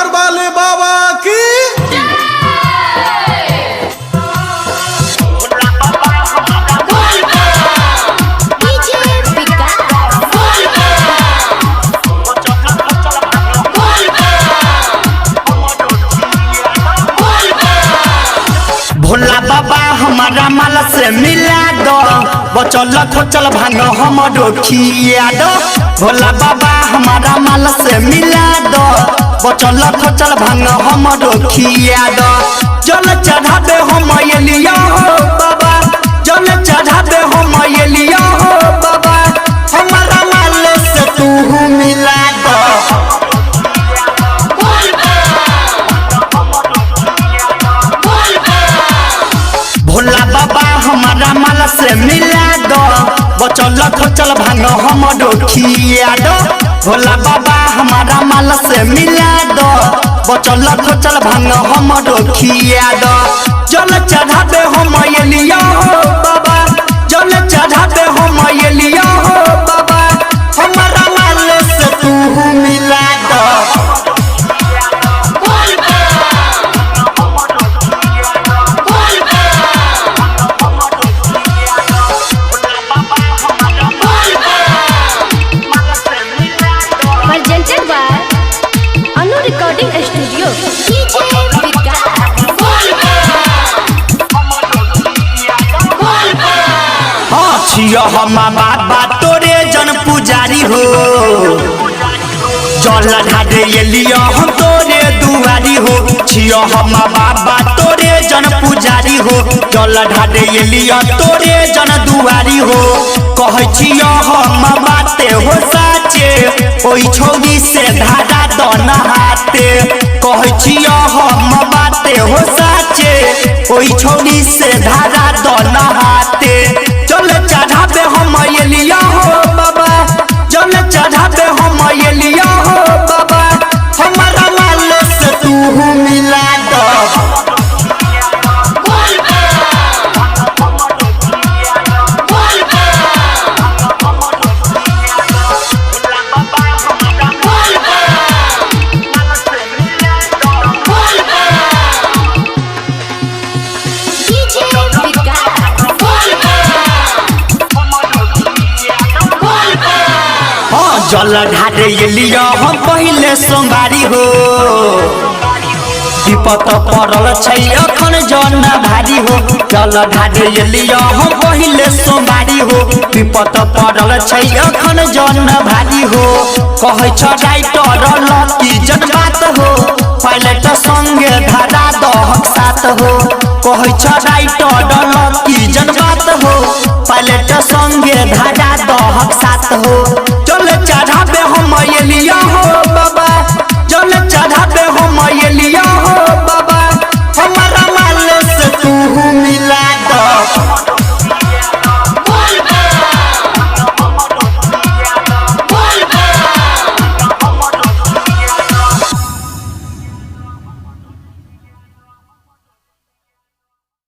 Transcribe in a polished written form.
देवघर वाले बाबा की। डीजे विकास। भोला बाबा हमारा माल से मिला दो, बचल खोचल भांग हमरो खिया दो। भोला बाबा हमारा माल से मिला दो, बचल खोचल भांग हमरो खिया दो। जल चढ़ाबे हम एलिया हो बाबा, जल चढ़ाबे हम एलिया हो बाबा, हमारा माल से तू मिला दो। भोला बाबा हमारा माल से मिला दो, बचल खोचल भांग हमरो खिया दो। भोला बाबा हमारा माल से मिला दो, बचल खोचल भांग हमरो खिया दो। जल चढ़ाबे हम एलिया हो बाबा, जल चढ़ाबे हम एलिया हो बाबा, हमारा माल से तू मिला दो। Presented by Anu recording studio. DJ Vikas. हाँ छियो हम बाबा तोरे जन पुजारी हो, जल ढारे एलियो हम तोरे दुआरी हो। छियो हम बाबा तोरे जन पुजारी हो, जल ढारे एलियो तोरे जन दुआरी हो। कहै छियो हम बाते हो साचे, ओई छौरी से धारा दन हाथे। कहै छियो हम बाते हो साचे, ओई छौरी से धारा दन हाथे। जल चढ़ाबे हम एलिया हो बाबा, जल चढ़ाबे हम एलिया हो बाबा, हमारा माल से तू मिला दो। डीजे विकास। हाँ जल ढारे एलिया हम पहिले सोमवारी हो, विपत पड़ल छै अखन जन भारी हो। जल ढारे एलिया हम पहिले सोमवारी हो, विपत पड़ल छै अखन जन भारी हो। कहै छ राइटर लकी जन बात हो, पायलट संगे धारा दहक साथ हो। कहै छ राइटर लकी जन बात हो, पायलट संगे धारा दहक साथ हो। जल चढ़ाबे हम एलिया